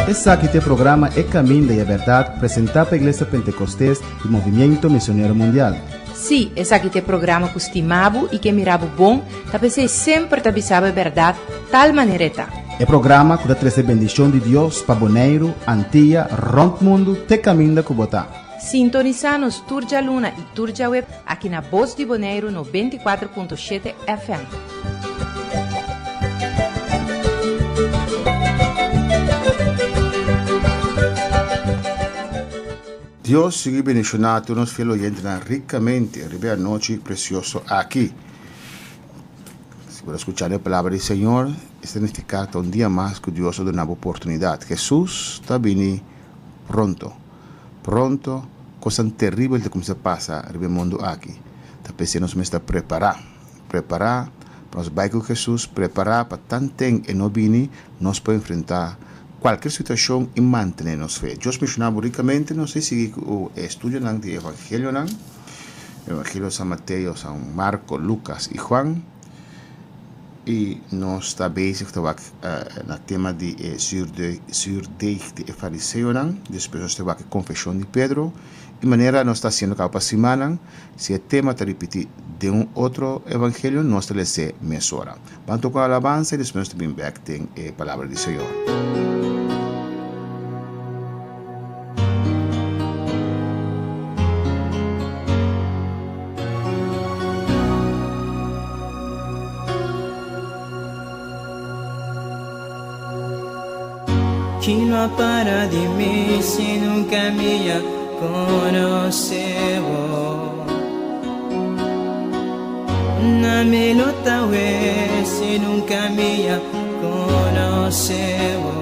Esaki ta e programa E Caminda y e Berdad presenta pa Iglesia Pentecostes y Movimiento Misionero Mundial. Sí, esaki ta e programa ku stima bo i ke mira bo bon, ta p'esei semper ta bisa bo e bèrdat tal manera e ta. E programa ku ta trese bendishon di Dios pa Boneiru, Antia, rònt mundu te kaminda ku bo ta. Sintonisá nos tur djaluna i tur djaweb aki na Bos di Boneiru 94.7 FM. Dios sigui bendiciona tur nos fiel oyentenan ricamente riba e anochi precioso aki. Si bo ta scuchando e palabra di Señor, e significa ta un dia mas cu Dios a duna bo oportunidad. Jesus ta bini pronto. Pronto, cosnan terribel ta cuminsa pasa riba e mundo aki. Ta p'esei nos mester prepara. Prepara pa nos bai cu Jesus, prepara pa tanten e no bini, nos por enfrenta cualkier situacion y mantene nos fe. Dios menciona bo ricamente, nos ta sigui cu e estudionan di Evangelionan, Evangelio San Mateo, San Marco, Lucas y Juan, y nos ta bezig ta wak na tema di e zuurdeeg di e fariseonan, despues nos ta wak e confesion di Pedro, y manera nos ta haciendo caba pa simannan, Si e tema ta ripití den un otro evangelio, nos ta les'é mesora. Ban toka un alabansa i despues nos ta bin bèk den e Palabra di Señor. Ki lo a para di mi si nunca mi a conoce bo? Na mi lo ta we si nunca mi a conoce bo.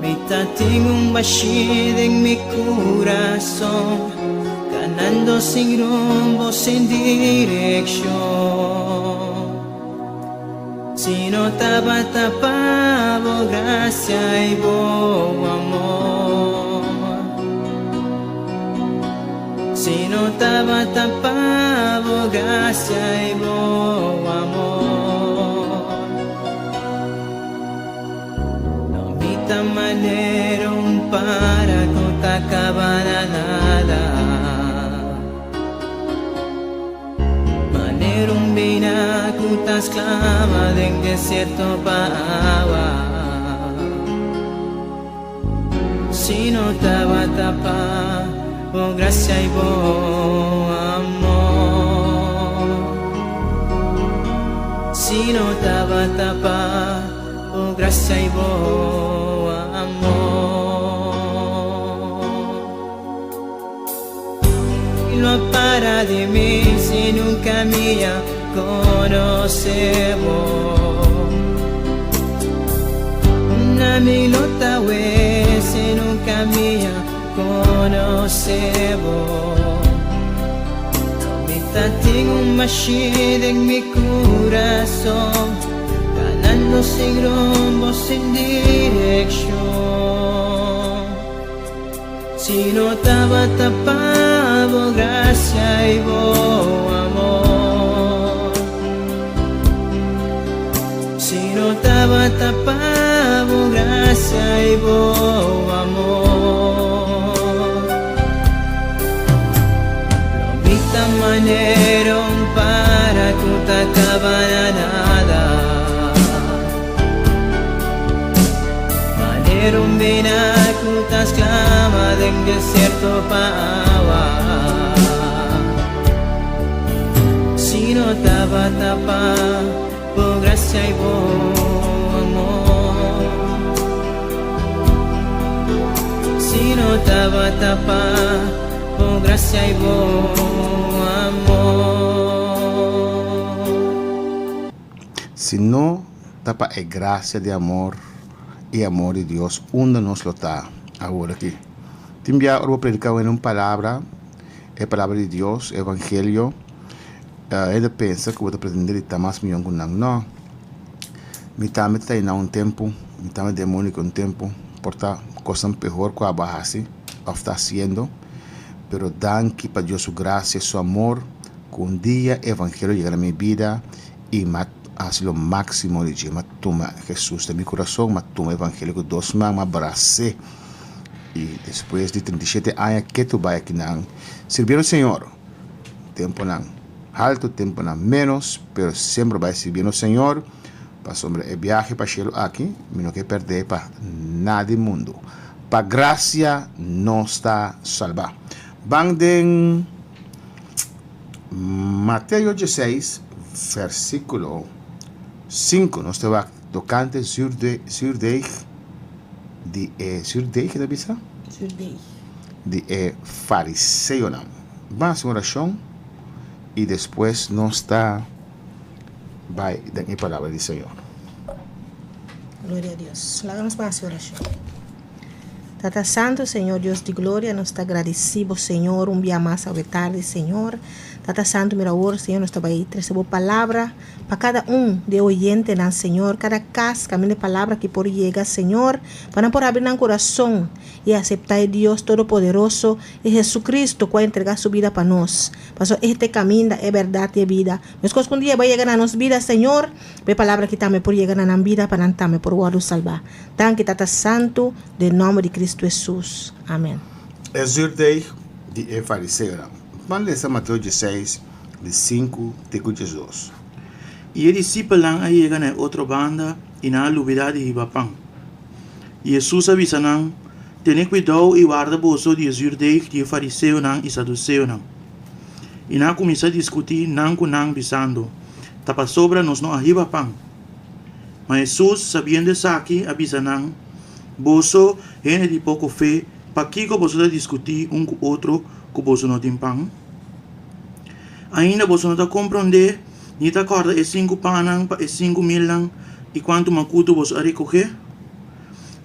Mi ta tin un bashí den mi curason, canando sin rumbo, sin direccion. Si no tabata pa bo gracia y bo amor. Si no tabata pa bo gracia y bo amor. No mi ta manera un para cu ta caba na nada. Manera un bina ku ta sklama den desierto pa awa. Si no tabata pa bo grasia i bo amor. Si no tabata pa bo grasia i bo amor. Lo a para di mi si nunca mi a conoce bo. Na mi lo ta we si nunca mi a conoce bo. Mi ta tin un mashi den mi corazon, ganando sin rumbo, sin direccion. Si no tabata pa bo gracia y bo amor. Si no tabata pa bo gracia y bo amor. Lo mi ta manera un para cu ta caba na nada. Manera un bina ku ta sklama den desierto pa awa. Si no tabata pa bo grasia i bo amor. Si no tabata pa bo grasia i bo amor. Si no ta pa e gracia di amor y amor di Dios unda nos lo ta awor aki? Tin bia ora bo predica wena un palabra, e palabra di Dios, e evangelio, hende pensa cu bo ta pretende di ta mas miyon cu nan. No, mi tambe ta na un tempo, mi tambe demonico un tempo, por ta cosnan pehor cu abo a haci of ta haciendo, pero danki pa Dios su gracia, su amor, cu un dia e evangelio yega na mi bida. I m'a hasi lo máksimo di dje. Mi a tuma Hesus den mi kurason, mi a tuma evangelio ku dos man, mi a bras'é. I despues di 37 aña ketu bai akinan sirbiendo Señor. Temponan haltu, temponan ménos, pero semper bai sirbiendo Señor. Pasobra e biahe pa shelu aki mi no ke pèrdè pa nada di mundu. Pa grasia nos ta salbá. Ban den Mateo dieseis, versíkulo sinku. Nos ta wak tokante zuurdeeg di e zuurdeeg ta bisa? Zuurdeeg. Di e fariseonan. Ban hasi un orashon i despues nos ta bai den e palabra di Señor. Gloria a Dios. Laga nos ban hasi orashon. Tata Santo, Señor Dios di gloria, nos ta gradeci bo, Señor, un bia mas awe tardi, Señor. Tata Santo, mira awor, Señor, nos ta bai trece bo palabra pa cada un di e oyentenan, Señor, cada cas caminda e palabra aki por yega, Señor, pa nan por habri nan curason y acepta e Dios Todopoderoso y Jesucristo cu a entrega su bida pa nos. Pasobra e ta e caminda, e berdad y e bida. Meskos ku un dia bai yega na nos bida, Señor, pa e palabra aki tambe por yega na nan bida, pa nan tambe por wòrdu salbá. Danki, Tata Santu, den nòmber di Kristu Hesus. Amen. E zuurdeeg di e fariseonan. Ban lesa Mateo dieseis, di sinku te ku diesdos. I e disipelnan a yega na e otro banda i nan a lubidá di hiba pan. I Hesus a bisa nan, Tene kuidou i warda boso di e zuurdeeg di e fariseonan i saduseonan. I nan a kuminsá diskutí nan ku nan, bisando, Ta pasobra nos no a hiba pan. Ma Hesus, sabiendo esaki, a bisa nan, Boso, hende di poko fe, pakiko boso ta diskutí un ku otro ku boso no tin pan? Ainda boso no ta komprondé ni ta kòrda e sinku pannan pa e 5000nan i kuantu makutu boso a rekohé?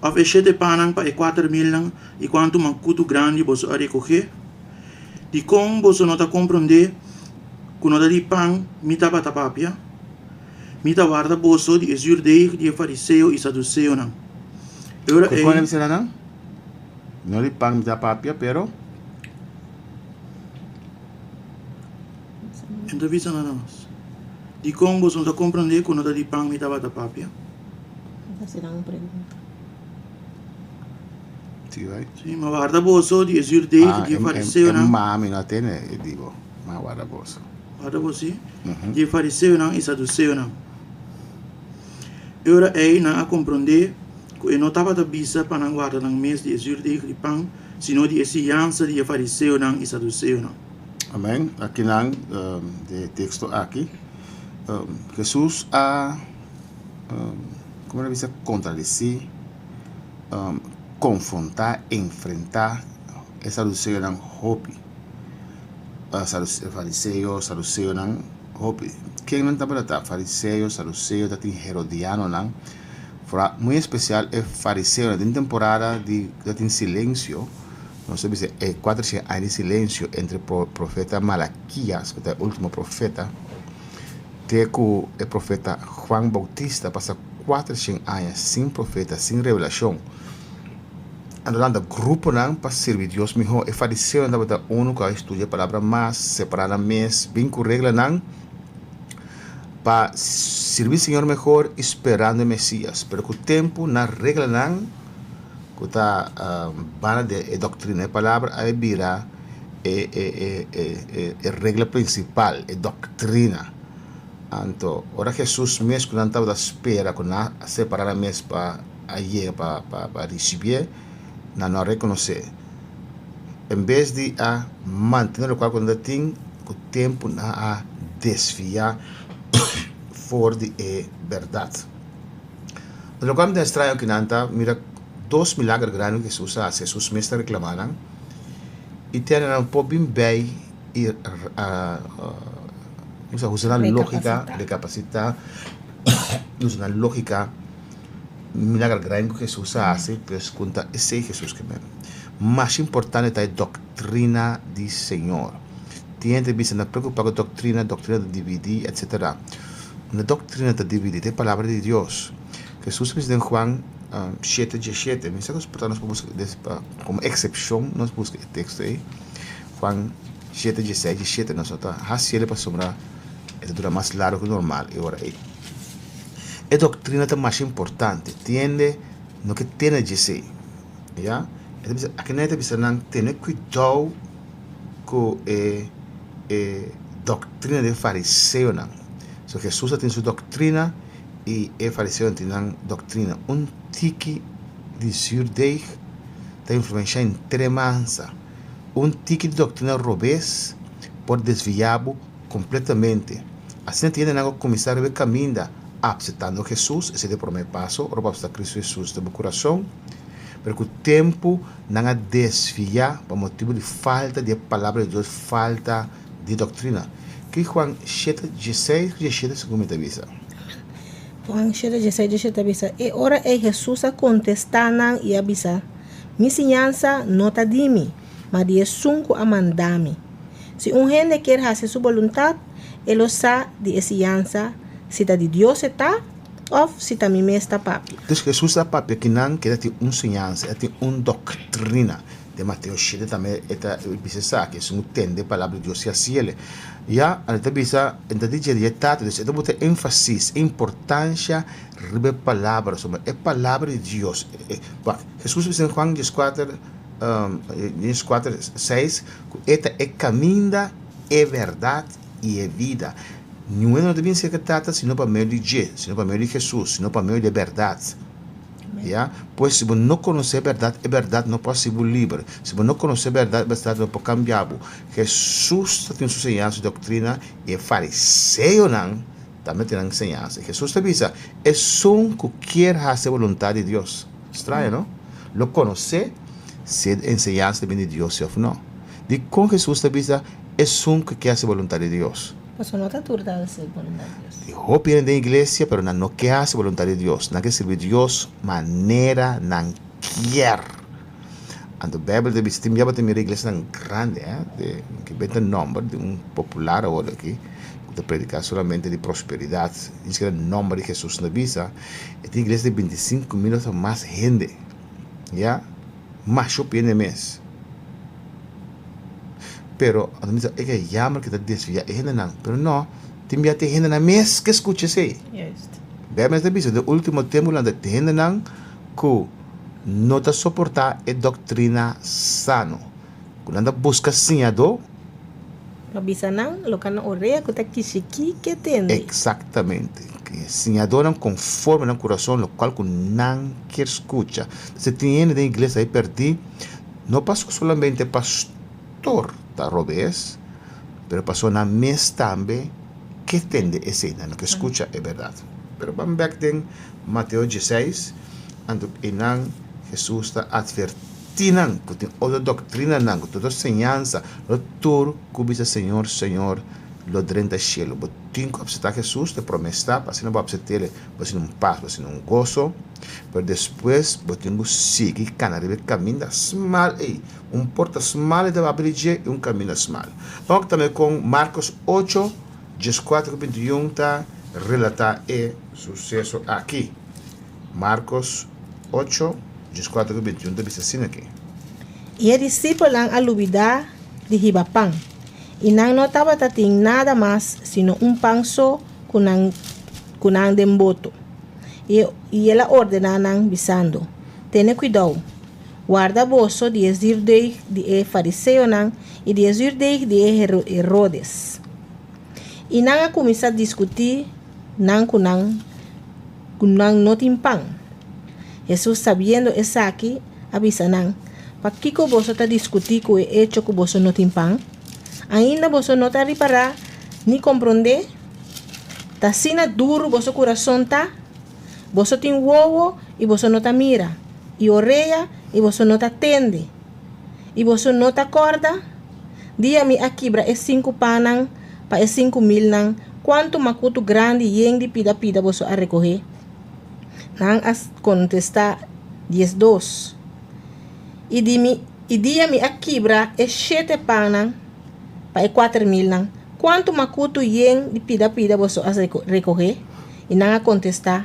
Òf e shete pannan pa e 4000nan i kuantu makutu grandi boso a rekohé? Dikon boso no ta komprondé ku no ta di pan mi tabata papia? Mi ta warda boso di e zuurdeeg di e fariseo i saduseonan. E ora Ku kon ei. e bisa nan? No di pan mi ta papia, pero. E no ta bisa nada mas. Dikon boso no ta komprondé ku no ta di pan mi tabata papia? E ta hasi nan un pregunta. Sí, bai. Sí, ma warda boso di e zuurdeeg Ah, di e e, e, e fariseonan. mami no a tene e dibo, ma warda boso. Warda bo si, di e fariseonan i saduseonan. E ora ei nan a komprondé ku e no tabata bisa pa nan warda nan mes di e zürdeg di pan, sino di e siñansa di e fariseonan i saduseonan. Amèn. Akinan den e teksto aki, Hesus a, komo nan bisa, kontradesí, konfrontá, enfrentá e saduseonan hopi. Fariseo, saduseonan hopi. Ken nan tabata ta? Fariseo, saduseo, ta tin herodianonan. Fra muy espesial e fariseonan. Den temporada di ta tin silensio, nos ta bisa e kuatershen aña di silensio entre profeta Malakias, ku ta e ultimo profeta, te ku e profeta Juan Bautista pasa kuatershen aña sin profeta, sin revelashon. Anto nan ta gruponan pa sirbi Dios mihó. E fariseonan tabata unu ku a studia e palabra mas, separá nan mes, bin ku reglanan pa sirbi Señor mehor i sperando e Mesías. Pero ku tempu nan reglanan ku ta banda di e doktrina e palabra a bira e e regla prinsipal, e doktrina. Anto ora Hesus mes ku nan tabata spera ku nan a separá nan mes pa a yega pa pa ricibié, nan no a rekonosé. En bes di a mantené lokual ku nan ta tin, ku tempu nan a desviá for di e bèrdat. Lokual mi ta straño aki nan ta mira dos milager grandi ku Hesus a hasi, Hesus mes ta reklamá nan, i te nan por bin bei i usa nan lógika, rekapasitá, usa nan lógika. Milager grandi ku Hesus a hasi, pues ku ta esei Hesus ke men. Mas importante ta e doktrina di Señor. Tin hende ta bisa no preokupa ku doktrina, doktrina ta dividí, etsetera. No doktrina ta dividí, ta e palabra di Dios. Hesus a bisa den Juan shete diesshete, mi sa ku nos por buska komo eksepshon nos buska e teksto ei, Juan shete diesseis, diesshete, nos no ta hasi el pasobra e ta dura mas largu ku normal e ora ei. E doktrina ta masha importante. Tiende no ke tene djesei. Ya? E ta bisa, aki nan e ta bisa nan tene kuidou ku e e doktrina di e fariseonan. So Hesus a tin su doktrina i e fariseonan tin nan doktrina. Un tiki di zuurdeeg ta influenshá henter e mansa. Un tiki di doktrina robes por desviá bo kompletamente. Asina tin hendenan ku kuminsá riba e kaminda apseptando Hesus, esei ta e promé paso, ora bo apseptá Kristu Hesus den bo kurason. Pero ku tempu nan a desviá pa motibu di falta di e Palabra di Dios, falta di doktrina. Ki Juan shete dieseis ku diesshete segun mi ta bisa? Juan shete dieseis diesshete ta bisa, E ora ei Hesus a kontestá nan i a bisa, Mi siñansa no ta di mi, ma di esun ku a manda mi. Si un hende kier hasi su boluntat, e lo sa di e siñansa si ta di Dios e ta òf si ta mi mes ta papia. Entonces Hesus a papia ki nan keda tin un siñansa, e tin un doktrina. Den Mateo shete tambe e ta bisa esaki, esun ku tende e palabra di Dios i hasiel. Ya, e ta bisa, e ta dice di e Tata, dus e ta bota énfasis, e importansha riba e palabra, pasobra e palabra di Dios, wak, Hesus a bisa den Juan dieskuater, dieskuater seis, ku e ta e kaminda, e bèrdat i e bida. Niun hende no ta bin serka Tata sino pa medio di dje, sino pa medio di Hesus, sino pa medio di e bèrdat. Ya? Pues si bo no konosé e bèrdat, e bèrdat no por hasi bo liber. Si bo no konosé e bèrdat, e bèrdat no por kambia bo. Hesus ta tin su señansa, su doktrina, i e fariseonan tambe tin nan señansa. Hesus ta bisa, Esun ku kier hasi e boluntat di Dios, straño no? Lo konosé si e enseñansa ta bini di Dios si òf no. Dikon Hesus ta bisa, Esun ku ke hasi boluntat di Dios? Pasobra no ta tur ta hasi boluntat di Dios. Tin hopi hende den iglesia, pero nan no ke hasi boluntat di Dios. Nan ke sirbi Dios manera nan kier. Anto Bijbel ta bisa, tin bia bo ta mira iglesianan grandi, eh, de, ke benta nomber di un popular awor aki, ku ta prediká solamente di prosperidat, ni sikiera nomber di Hesus no bisa. E tin iglesia di 25.000 òf mas hende, ya, masha hopi hende mes. Pero a mi bisa e ke jammer ke ta desvia e hendenan, pero no, tin bia ta e hendenan mes ke skucha esei. Juist. Bijbel ta bisa den ultimo tempu nan ta hendenan ku no ta soporta e doktrina sano, ku nan ta buska siñadó. Pa bisa nan loke nan orea ku ta kishikí ke tende. Eksaktamente. Siñadónan konforme nan kurason lokual ku nan kier skucha. Entonces tin hende den iglesia ei pèrdí. No paso solamente pastor ta robes, pero paso nan mes tambe ke tende esei, nan no ke skucha e bèrdat. Pero ban bèk den Mateo dieseis, anto einan Hesus ta atvertí nan ku tin otro doktrinanan, ku tin otro señansa, no tur ku bisa Señor, Señor lo drenta shelu. Bo tin ku apseptá Hesus, ta e promé stap, asina bo apsept'el, bo sinti un pas, bo sinti un goso. Pero despues bo tin ku sigui kana riba e kaminda smal ei. Un porta smal e ta abri dje i un kaminda smal. Ban wak tambe kon Markos ocho, dieskuater ku bintiun ta relatá e suseso aki. Markos ocho, dieskuater ku bintiun ta bisa asina aki. I e disipelnan a lubidá di hiba pan, i nan no tabata tin nada mas sino un pan so ku nan ku nan den boto. I i el a ordená nan, bisando, Tene kuidou! Warda boso di e zürdeig di e fariseonan i di e zürdeig di e Herodes. I nan a kuminsá diskutí nan ku nan ku nan no tin pan. Hesus, sabiendo esaki, a bisa nan, Pakiko boso ta diskutí ku e echo ku boso no tin pan? Ainda boso no ta ripará ni komprondé? Ta asina duru boso kurason ta? Boso tin wowo i boso no ta mira, i orea i boso no ta tende, i boso no ta kòrda? Dia mi a kibra e sinku pannan pa e 5000nan, kuantu makutu grandi yen di pida pida boso a rekohé? Nan a kontestá, 12. I di mi, i dia mi a kibra e shete pannan pa e kuater milnan, kuantu makutu yen di pida pida boso a rekohé? I nan a kontestá,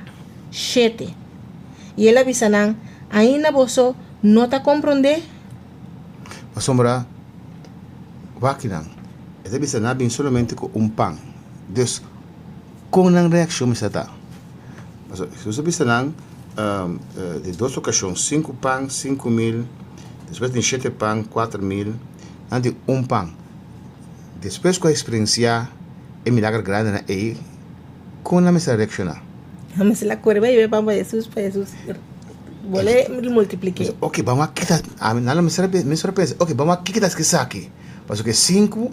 Shete. I el a bisa nan, Ainda boso no ta komprondé? Pasobra, wak nan, e ta bisa nan a bin solamente ku un pan. Dus, kon nan reakshon mester ta? Hesus a bisa nan den dos okashon, sinku pan, 5000, despues tin shete pan, 4000, nan tin un pan. Despues ku a eksperensiá e milager grandinan ei, kon nan mester a reakshoná? Nan mester a kore bai yebe pan pa Hesus, pa Hesus bolbe multipliké. Oke, ban wak kita, nan mester a pensa, oke, ban wak kiko ta esaki. Pasobra ku e sinku,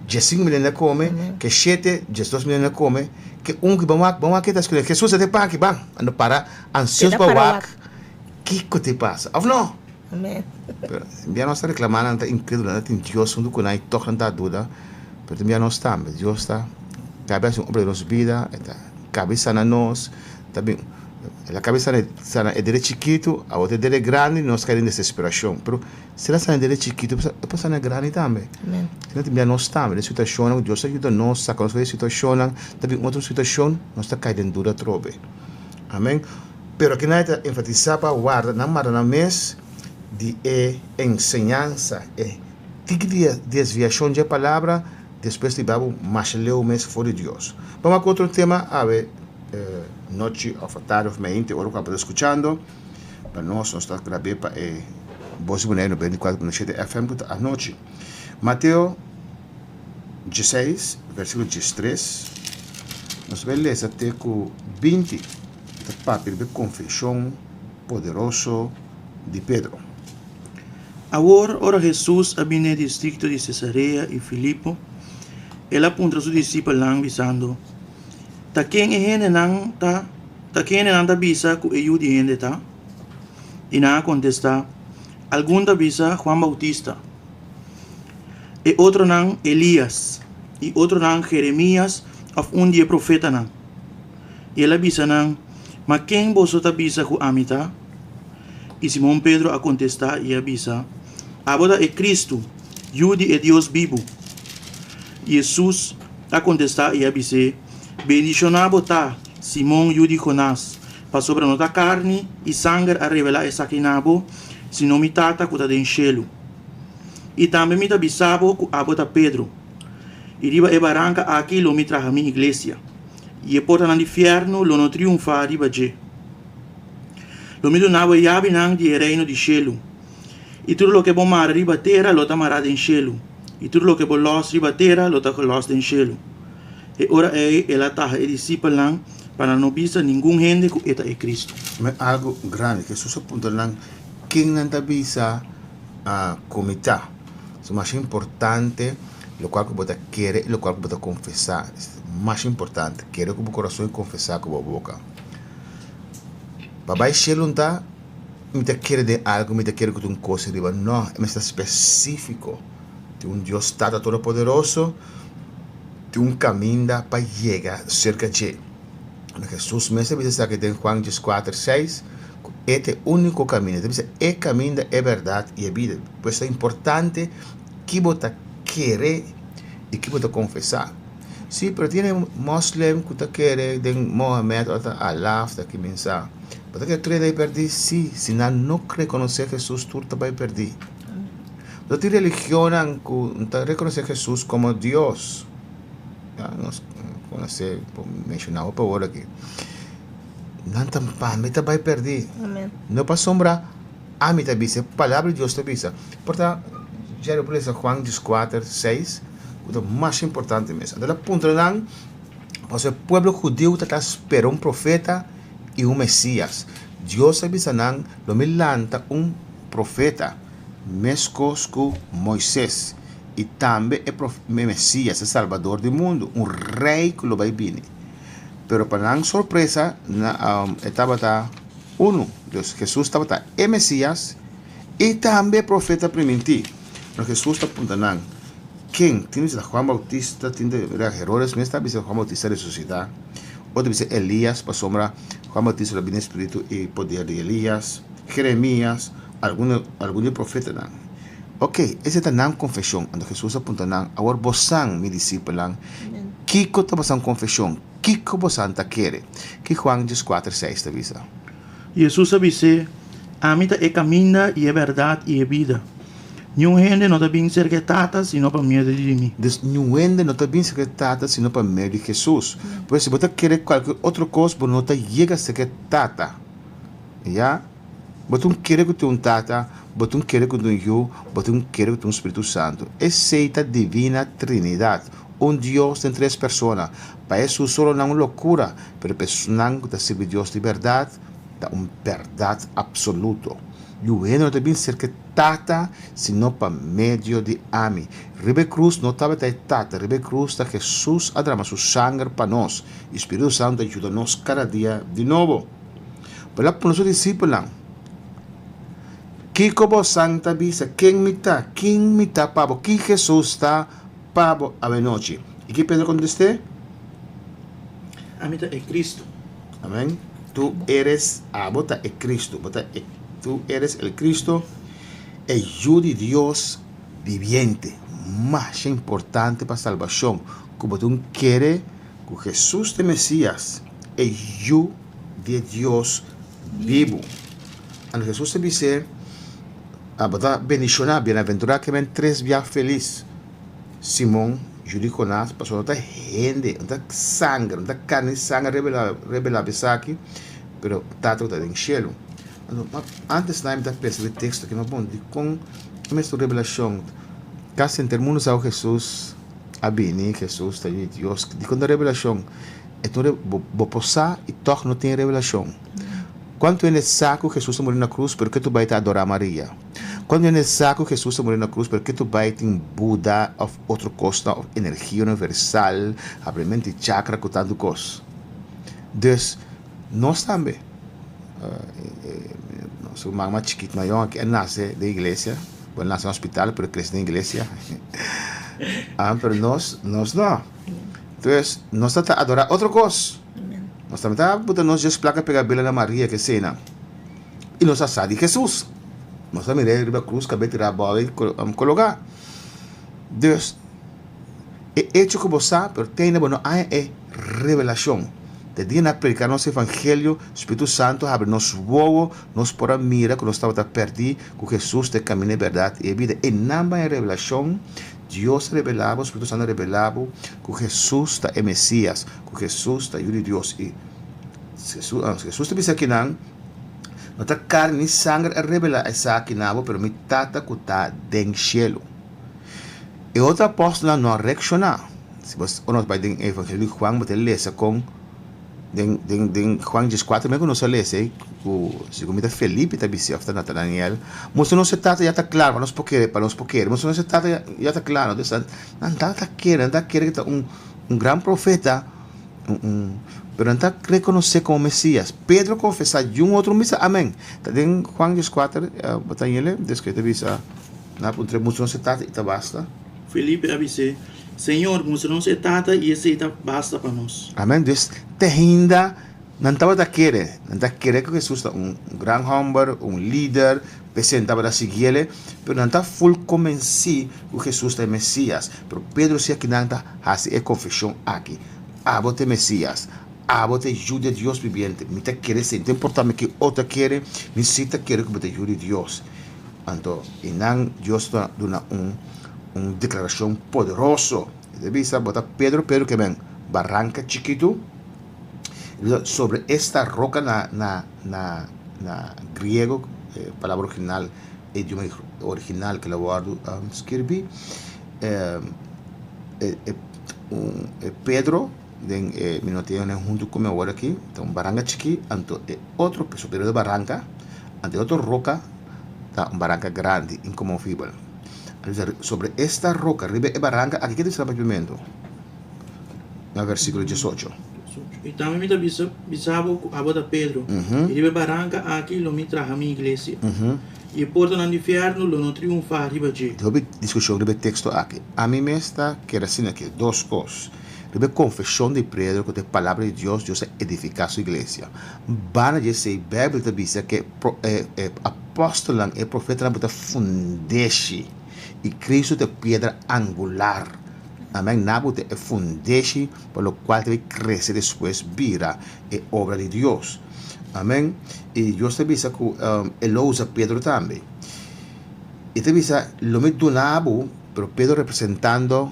15 mil hende a kome, ku e shete, 12 mil hende a kome, ku e un ku ban wak, ban wak kita esaki. Hesus a te pan aki, ban. Nan para ansioso pa wak kiko ta pasa, òf no? Amen. Pero bia nos ta reclama nan ta incredulo, nan ta tin Dios hunto cu nan y toch nan ta duda. Pero tin bia nos tambe, Dios ta cabe haci un obra den nos bida, e ta cabe sana nos, ta bin, el a cabe sana, sana e dede chikito, awor ta e dede grandi nos cay den desesperacion. Pero si el a sana e dede chikito, e por sana e grandi tambe. Amen. Asina tin bia nos tambe den situacionnan, Dios ta yuda nos, saca nos for di situacionnan, ta bin otro situacion, nos ta cay den duda atrobe. Amen. Pero aki nan e ta enfatisá pa warda nan mara nan mes di e enseñansa, e tiki di desviashon dje palabra, despues di babu masha leu mes for di Dios. Bam a ku otro tema awe nochi òf atardi òf meinti ora ku abo ta skuchando. Pa nos, nos ta grab'é pa e Bos di Boneiru 94.7 FM ku ta anochi. Mateo 16, versíkulo 13, nos ta bai lesa te ku 20. Ta papia riba e konfeshon poderoso di Pedro. Awor, ora Hesus a bini e distrikto di Sesarea i Filipo, el a puntra su disipelnan, bisando, Ta ken e hendenan ta, ta ken hendenan ta bisa ku e Yu di hende ta? I nan a kontestá, Algun ta bisa, Juan Bautista, e otronan, Elias, i otronan, Jeremias òf un di e profetanan. I el a bisa nan, Ma ken boso ta bisa ku ami ta? I Simon Pedro a kontestá i a bisa, Abo ta e Kristu, Yu di e Dios bibu. I Hesus a kontestá i a bis'é, Bendishoná bo ta, Simon, yu di Jonás, pasobra no ta karni i sanger a revelá esaki na bo, sino mi Tata ku ta den shelu. I tambe mi ta bisa bo ku abo ta Pedro, i riba e baranka aki lo mi traha mi iglesia. I e portanan di fièrnu lo no triunfá riba dje. Lo mi duna bo e yabinan di e reino di shelu. I tur loke bo mara riba tera lo ta mará den shelu, i tur loke bo lòs riba tera lo ta gelòs den shelu. E ora ei el a taha e disipelnan pa nan no bisa ningun hende ku e ta e Kristu. Ma algu grandi. Hesus a puntra nan, Ken nan ta bisa ku mi ta? So masha importante lokual ku bo ta kere i lokual ku bo ta konfesá. Masha importante, kere ku bo kurason i konfesá ku bo boka. Pa bai shelu nta, mi ta kere den algu, mi ta kere ku ta un kos riba. No, e mester ta spesífiko. Tin un Dios Tata Todopoderoso, tin un kaminda pa yega serka dje. Hesus mes a bisa esaki den Juan dieskuater seis, ku e ta e úniko kaminda. E ta bisa, E kaminda, e bèrdat i e bida. Pues ta importante ki bo ta kere i ki bo ta konfesá. Sí, pero tin e mòslem ku ta kere den Mohamed òf ta Allah òf ta kiminsa. Bo ta kere tur e ta bai pèrdí? Sí, si nan no rekonosé Hesus tur ta bai pèrdí. Bo tin religionnan ku no ta rekonosé Hesus komo Dios. Ya nos konosé, por menshoná hopi awor aki. Nan tambe ta bai pèrdí. No pasobra ami ta bisa, e palabra di Dios ta bisa. Por ta, Jerry por lesa Juan dieskuater, seis, ku ta mas importante mes. Anto el a puntra nan, pasobra e pueblo hudiu ta ta spera un profeta i un Mesias. Dios a bisa nan, Lo mi lanta un profeta, meskos ku Moises, i tambe e Mesias, e Salbador di mundu, un rei ku lo bai bini. Pero pa nan sorpresa, e tabata unu. Dus, Hesus tabata e Mesias i tambe e profeta primintí. Pero Hesus ta puntra nan, Ken? Tin bisa Juan Bautista, tin ta bisa Herodes mes ta bisa Juan Bautista resusitá. Otro bisa Elias, pasobra Juan Bautista lo bini den spiritu i poder di Elias, Jeremias, algun algun di e profetanan. Oke, esei ta nan konfeshon. Anto Hesus a puntra nan, Awor bosan, mi disipelnan, kiko ta bosan konfeshon? Kiko bosan ta kere? Ki Juan dieskuater seis ta bisa? Hesus a bis'é, Ami ta e kaminda i e bèrdat i e bida. Niun hende no ta bin serka e Tata sino pa medio di mi. Dus niun hende no ta bin serka e Tata sino pa medio di Hesus. Pues si bo ta kere kualke otro kos bo no ta yega serka e Tata. Ya. Bo ta un kere ku tin un Tata, bo ta un kere ku tin un Yu, bo ta un kere ku tin un Spiritu Santu. Esei ta Divina Trinidat, un Dios den tres persona. Pa Hesus solo nan un lokura, pero pa esunnan ku ta sirbi Dios di bèrdat, ta un bèrdat apsoluto. Yu hende no ta bin serka e Tata sino pa medio di ami. Riba e krus no tabata e Tata, riba e krus ta Hesus a drama su sanger pa nos, i Spiritu Santu ta yuda nos kada dia di nobo. Pero el a pone su disipelnan, Kiko bosan ta bisa? Ken mi ta? Kin mi ta pa bo? Ki Hesus ta pa bo awenochi? I ki Pedro kontest'é? Ami ta e Kristu. Amen. Tu eres, abo ta e Kristu. Bo ta e, tu eres el Kristu, e Yu di Dios bibiente. Masha importante pa salbashon ku bo tin kere ku Hesus ta e Mesias, e Yu di e Dios bibu. Anto Hesus a bis'é, Abo ta bendishoná, bienaventurá ke men tres bia felis, Simon, yu di Jonás, pasobra no ta hende, no ta sanger, no ta karni i sanger a rebelá bo esaki, pero Tata ku ta den shelu. Anto, antes nan mi ta pensa riba e teksto aki, ma bon, dikon e mester un rebelashon? Kasi henter mundu sa ku Hesus a bini, Hesus ta yu di Dios, dikon ta rebelashon? E ta un bo por sa i tòg no tin revelashon. Kuantu hende sa ku Hesus a muri na krus pero ke tu bai ta adorá Maria? Kuantu hende sa ku Hesus a muri na krus pero ke tu bai tin Buda òf otro kosnan òf energia universal, habrimenti chakra ku tantu kos? Dus, nos tambe, nos ruman mas chikit mas yòn aki a nase den iglesia, bo a nase na hospital pero krese den iglesia, pero nos, nos no. Entonces, nos ta ta adorá otro kos. Nos tambe ta buta nos djes plaka pega bela na Maria ke eseinan. I nos a sa di Hesus. Nos a mir'é riba krus kab'é tirá abou i kologá. Dus, e echo ku bo sa, pero te ainda bo no haña e revelashon. Te dia nan a prediká nos evangelio, Spiritu Santu a habri nos wowo, nos por a mira ku nos tabata pèrdí, ku Hesus ta e kaminda, e bèrdat i e bida. E nan bai e revelashon. Dios a revelá bo, Spiritu Santu a revelá bo ku Hesus ta e Mesias, ku Hesus ta Yu di Dios. I Hesus ta bisa kinan, No ta karni ni sanger a revelá esaki na bo, pero mi Tata ku ta den shelu. E otro apòstelnan no a reakshoná. Si bo ora nos bai den Evangelio di Juan bo ta lesa kon Den den den Juan dieskuater men ku nos a lesa ei ku segun mi ta Felipe ta bis'é òf ta Natanael, Mustra nos e Tata ya ta klaro pa nos por kere, pa nos por kere. Mustra nos e Tata ya ya ta klaro. Entonces nan nan ta kere, nan ta kere ku ta un un gran profeta, un un pero nan ta rekonosé komo Mesias. Pedro konfesá i un otro bisa amen. Ta den Juan dieskuater bo ta yele despues ta bisa nan a puntr'é, Mustra nos e Tata i ta basta. Felipe a bis'é, Señor, mustra nos e Tata i esei ta basta pa nos. Amen. Dus te ainda nan tabata kere, nan ta kere ku Hesus ta un gran hòmber, un lider, p'esei nan tabata sigui el, pero nan ta ful komensí ku Hesus ta e Mesias. Pero Pedro si akinan ta hasi e konfeshon aki, Abo ta e Mesias, abo ta e Yu di e Dios bibiente. Mi ta kere esei, no ta importá mi ki otro a kere, mi si ta kere ku bo ta e Yu di Dios. Anto i nan Dios ta duna un un deklarashon poderoso. E ta bisa, Bo ta Pedro, Pedro ke men baranka chikitu. E bisa, Sobre esta roka na na na na griego, e palabra original, e idioma original ke lo wòrdu skirbi, e e e Pedro den e mi no tin huntu ku mi awor aki, ta un baranka chikí, anto e otro, pasobra e baranka, anto e otro roka ta un baranka grandi, inkonmovibel. Sobre esta roka, riba e baranka aki, ke ta bisa na papiamentu? Na versíkulo diesocho. I tambe mi ta bisa bisa bo ku abo ta Pedro, i riba e baranka aki lo mi traha mi iglesia, i e portanan di fièrnu lo no triunfá riba dje. Tin hopi diskushon riba e teksto aki. Ami mes ta kere asina ke dos kos. Riba e konfeshon di Pedro ku ta e Palabra di Dios, Dios a edifiká su iglesia. Banda di esei, Beibel ta bisa ku e e apòstelnan, e profetanan bo ta fundeshi, i Kristu ta e piedra angular. Amèn. Nan bo ta e fundeshi pa lokual ta bai krese despues bira e obra di Dios. Amèn. I Dios ta bisa ku e lo usa Pedro tambe. E ta bisa, Lo mi duna bo, pero Pedro representando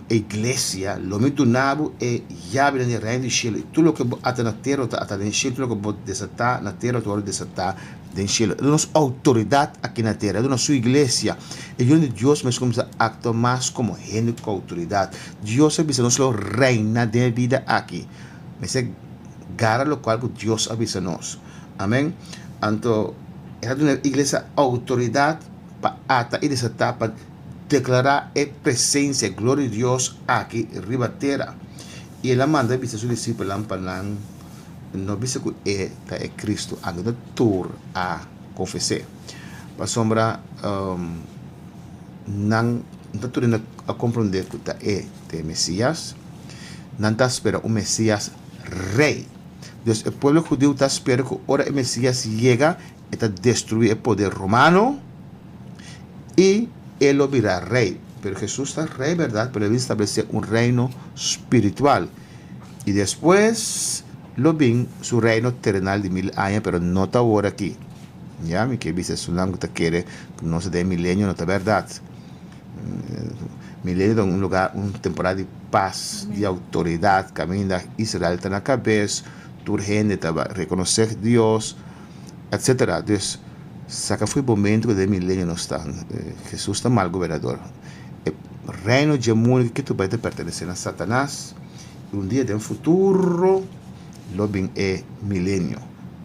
e iglesia, lo mi duna bo e yabinan di e reino di shelu, i tur loke bo ata na tera lo ta ata den shelu, tur loke bo desatá na tera lo ta wòrdu desatá den shelu. E duna nos outoridat aki na tera, e duna su iglesia. E yunan di Dios mester kuminsá aktua mas komo hende ku outoridat. Dios a bisa nos lo reina den e bida aki. Mester gara lokual ku Dios a bisa nos. Amen. Anto e ta duna e iglesia outoridat pa ata i desatá pa deklará e presensia, e gloria di Dios aki riba tera. I el a manda bisa su disipelnan pa nan no bisa ku e ta e Kristu, anto no tur a konfes'é. Pasobra nan no ta tur hende a komprondé ku ta e ta e Mesias. Nan ta spera un Mesias rei. Dus e pueblo hudiu ta spera ku ora e Mesias yega, e ta destruí e poder romano i e lo bira rei. Pero Hesus ta rei bèrdat, pero el a bin stablesé un reino spiritual. I despues lo bin su reino terenal di mil aña, pero no ta awor aki. Ya, mi ke bisa esunnan ku ta kere ku nos ta den e milenio, no ta bèrdat. Milenio ta un lugar, un temporada di pas, di autoridad, caminda Israel ta na cabes, tur hende ta reconoce Dios, etcetera. Dus, saca fu e momento cu den milenio nos ta. Jesus ta mal gobernador. E reino dje mundo ki tur bai ta pertenece na Satanas, y un dia den futuro lo bin e milenio.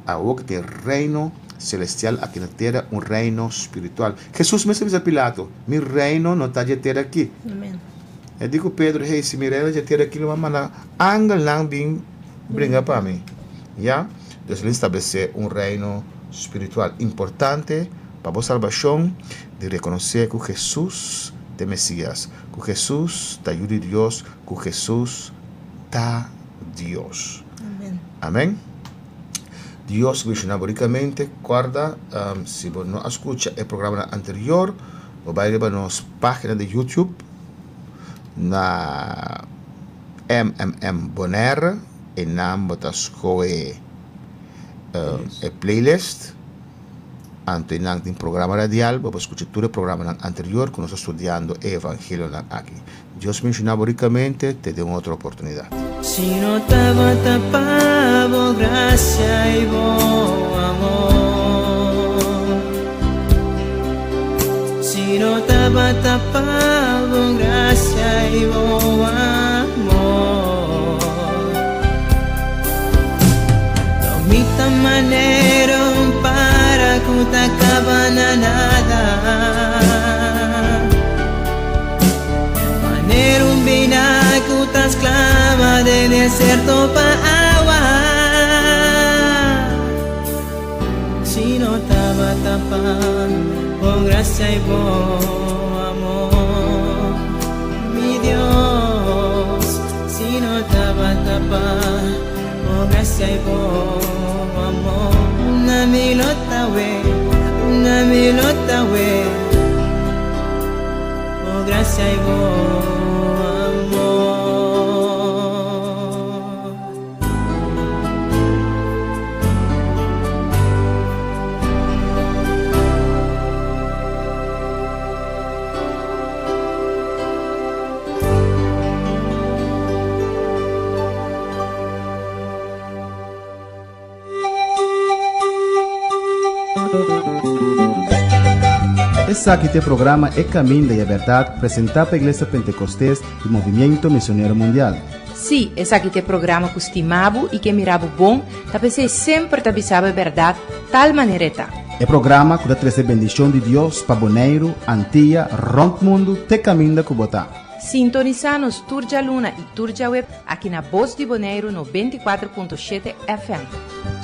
Awor cu tin reino celestial aki na tera, un reino spiritual. Jesús mes a bisa Pilato, Mi reino no ta dje tera aki. Amen. E di ku Pedro, Hey, si mi reino dje tera aki, lo mi a manda angelnan bin bringa pa mi. Ya? Dios lo establesé un reino spiritual. Importante pa bo salbashon di rekonosé ku Jesús ta e Mesías, ku Jesús ta Yu di Dios, ku Jesús ta Dios. Amen. Amen. Dios bendiciona bo ricamente. Corda, si bo no a scucha e programanan anterior, bo bay riba nos pagina di YouTube na MMM Bonaire y nan bo ta scohe e playlist. Anto y nan tin programa radial, bo por scucha tur e programanan anterior cu nos ta studiando e evangelionan aki. Dios bendiciona bo ricamente, te den otro oportunidad. Si no tabata pa bo gracia y bo amor, Si no tabata pa bo gracia y bo amor, Lo mi ta manera un para cu ta caba na nada. Manera un bina ku ta sklama den deserto pa awa. Si no tabata pa bo grasia i bo amor, mi Dios. Si no tabata pa bo grasia i bo amor, una mi lo ta we, una mi lo ta we. Bo gracia y bo amor. Esaki ta e programa E Caminda y e Berdad presenta pa Iglesia Pentecostes y Movimiento Misionero Mundial. Sí, esaki ta e programa cu stima bo y ke mira bo bon, ta p'esey semper ta bisa bo e berdad tal manera e ta. E programa cu ta trece bendicion di Dios pa Boneiru, Antia, rond mundo te caminda cu bo ta. Sintonisa nos tur djaluna y tur djaweb aki na Bos di Boneiru 94.7 FM.